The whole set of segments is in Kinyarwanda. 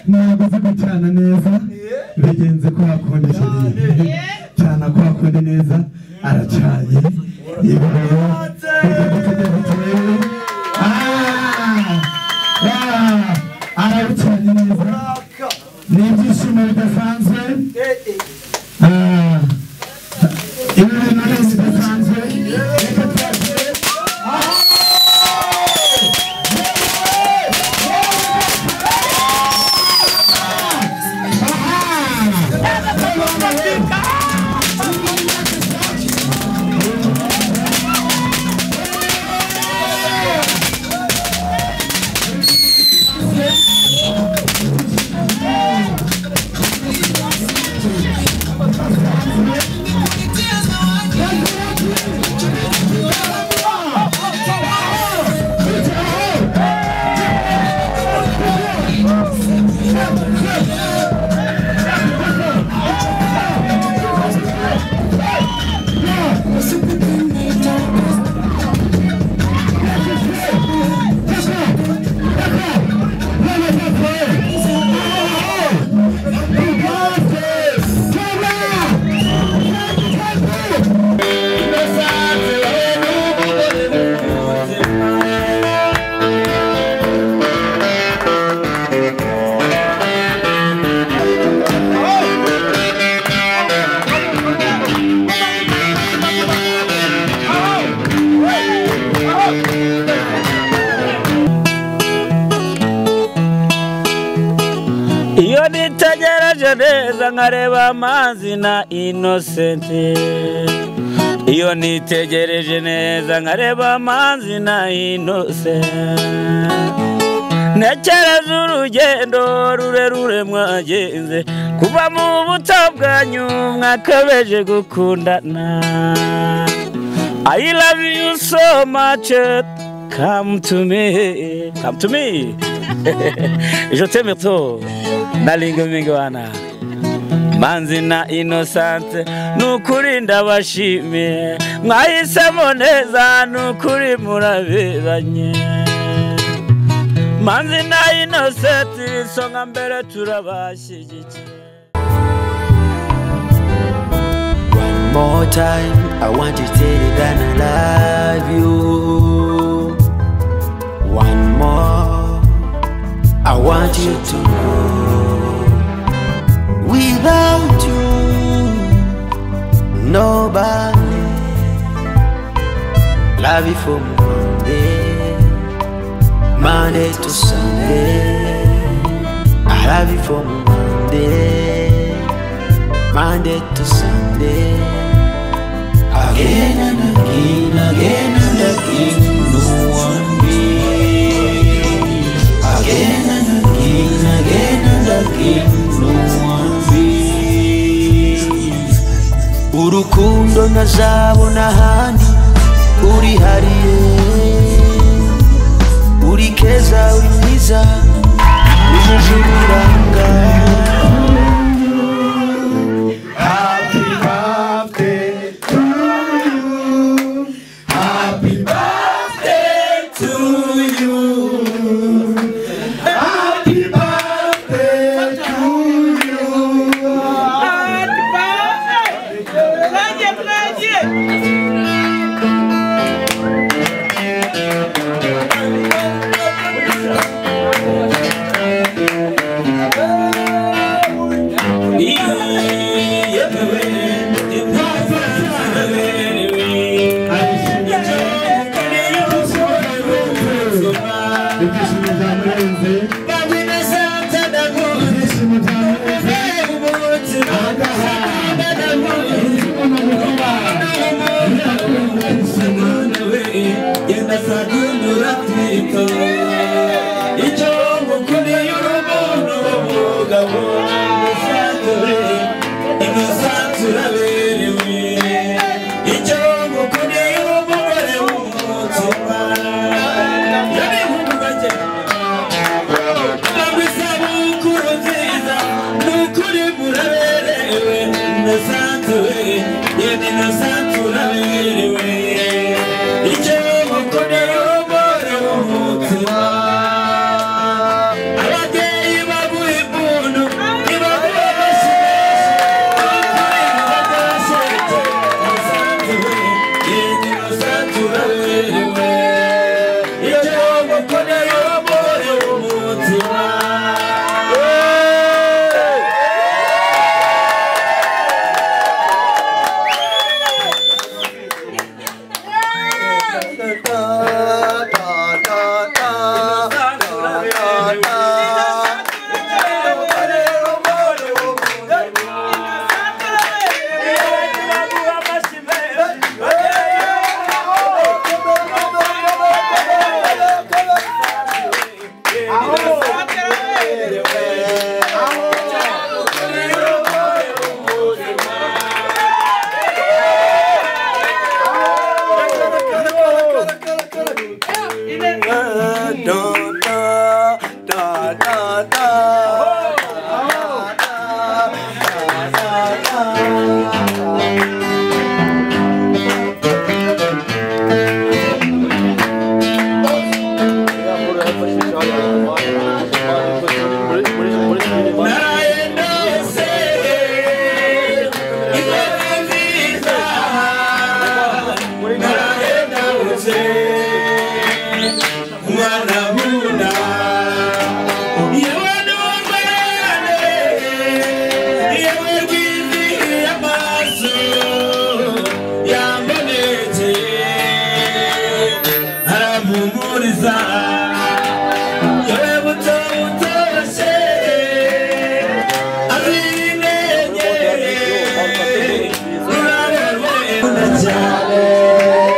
Ntabwo uzi gucana neza bigenze ko hakundi chérie cyana ko hakundi neza aracanye yego rero arabicanye neza ni ibyishimo bidasanzwe ibi bintu ni bidasanzwe reka twakire. Iyo nitegereje neza nkareba Manzi na Innocent, iyo nitegereje neza nkareba Manzi na Innocent, ntekereza urugendo rurerure mwagenze kuva mu buto bwanyu mwakabeje gukundana. I love you so much, come to me, come to me. Je t'aime trop. Nalingo mingwana Manzi na Innocent nukuri ndabashimiye mwahisemo neza nukuri muraberanye. Manzi na Innocent isonga mbere turabashyigikiye. One more time I want to tell you that I love you. One more I want you to know, without you, nobody. Love you from Monday, Monday to Sunday. I love you from Monday, Monday to Sunday. Again and again, again and again, no one be. Again and again, again and again, no one be. Urukundo ntazabona ahandi, uri hariye, uri keza, uri mwiza, ujuje uburanga. Happy birthday to you. Happy birthday to you. Happy birthday to you. Happy birthday. Mwagiye, mwagiye.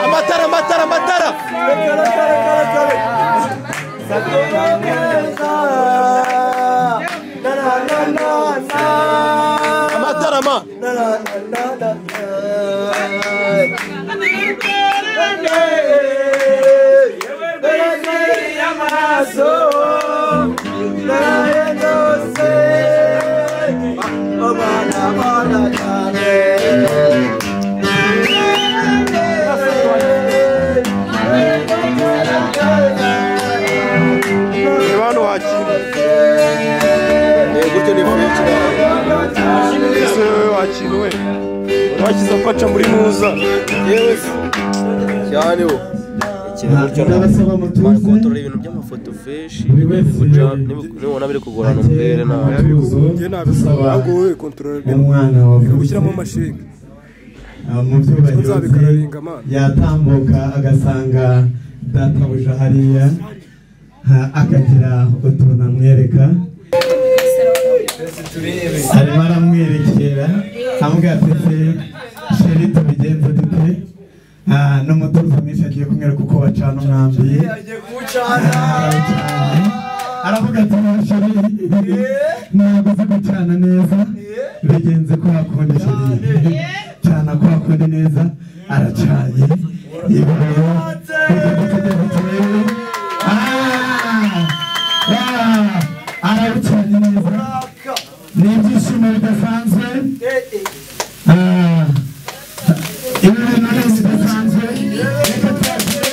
Amatara, amatara, amatara. Amatara, ma. Wakiza kwaca muri muza yewe cyane wo Ndabasaba mutuze kontrola ibintu by'amafoto fresh nibona biri kugorana umubere na dusaba umwana wavutse gushyiramo amasheke mu byubahiro yatambuka agasanga databuja hariya akagira utuntu amwereka arimo aramwerekera amubwira ati sheri tubigenze dute n'umutuzo mwinshi agiye kumwereka uko bacana umwambi aravuga ati sheri ntabwo uzi gucana neza bigenze ko hakundi sheri cana ko hakundi neza aracanye arabicanye neza ni ibyishimo bidasanzwe ibi bintu ni bidasanzwe reka twakire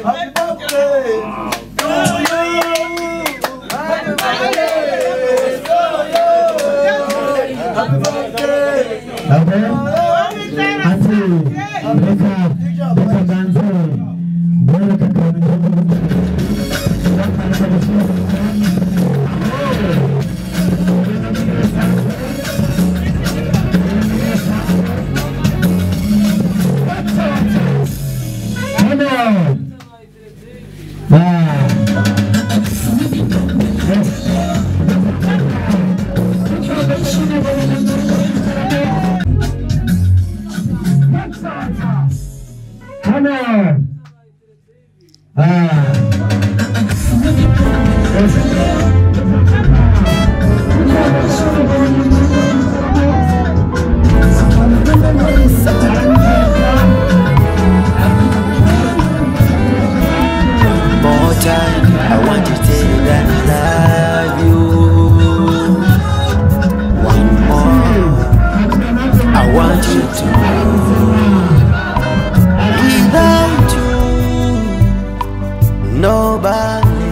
Happy birthday. Reka mbanze mwereke akantu ngiye. Come on. Ah. Come on. Ah. More time, I want to tell you that I love you. One more, I want you to know. Without you, nobody.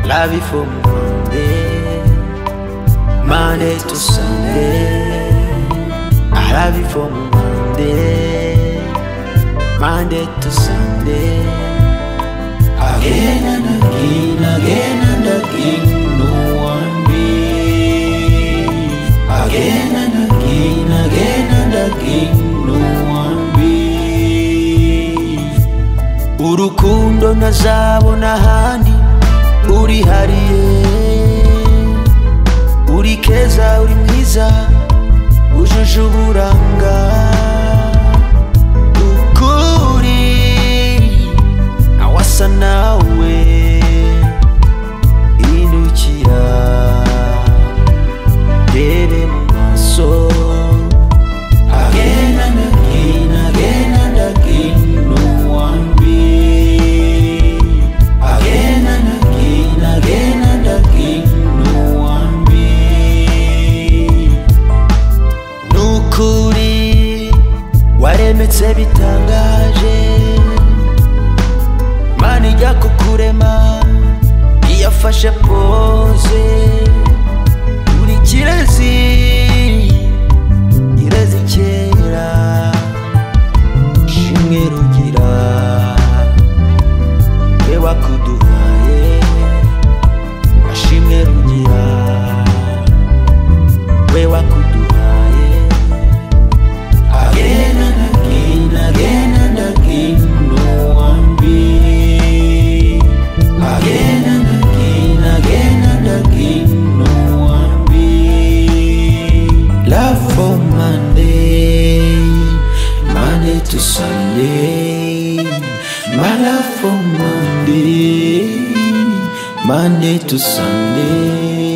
Love you from Monday, Monday to Sunday. I love you from Monday, Monday to Sunday. Again and again, again and again, no one be. Again and again, again and again, no one be. Urukundo ntazabona ahandi, urihariye, uri keza, uri mwiza, ujuje uburanga. Ukuri awasa nawe, indukira ndebe mu maso. Again and again, again and again, no one be. Again and again, again and again, no one be. Nukuri waremetse bitangaje, Mana ijya kukurema iyafashe pose. Uri kirezi, kirezi kera, shimwe rugira we wakuduhaye, ashimwe rugira we wakuduhaye. Again and again, again and again, no one be. Again and again, again and again, no one be. Love for Monday, Monday to Sunday. My love for Monday, Monday to Sunday.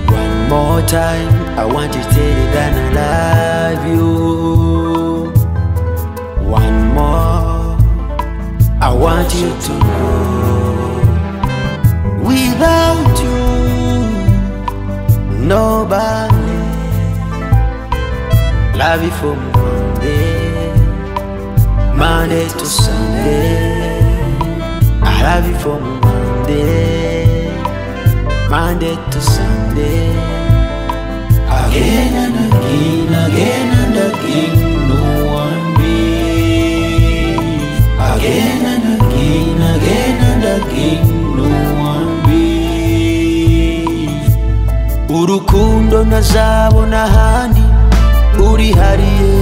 One more time, I want to tell you that I love you. One more, I want you to know. Without you, nobody. Love you from Monday, Monday to Sunday. I love you from Monday, Monday to Sunday. Again and again, again and again, no one be. Again and again. again, again and again, no one be. Urukundo ntazabona ahandi, urihariye,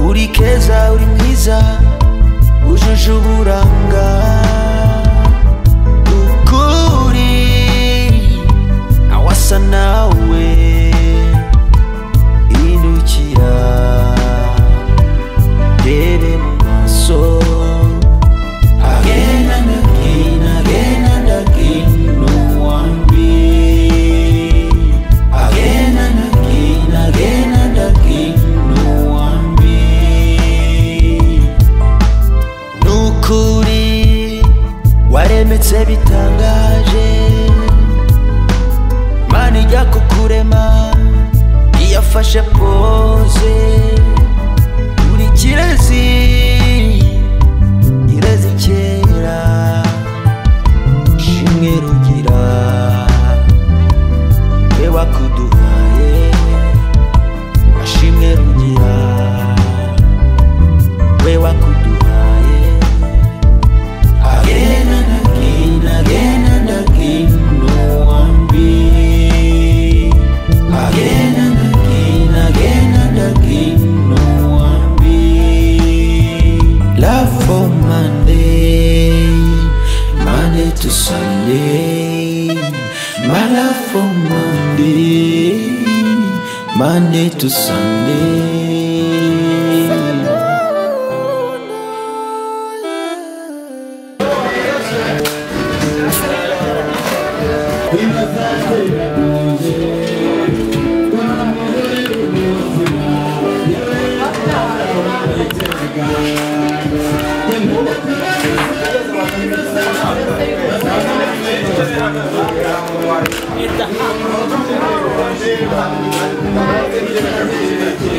uri keza, uri mwiza, ujuje uburanga. Ukuri awasa nawe, indukira ndebe mu maso. Again and again, again and again, no one be. Again and again, again and again, no one be. Nukuri waremetse bitangaje, Mana ijya kukurema iyafashe pose. Uri kirezi, kirezi kera, shimwe rugira, we wakuduhaye. Ashimwe rugira, we wakuduhaye. Again and again, again and again, no one be. Again and again, again and again, no one be. Love for Monday, Monday to Sunday. My love for Monday, Monday to Sunday.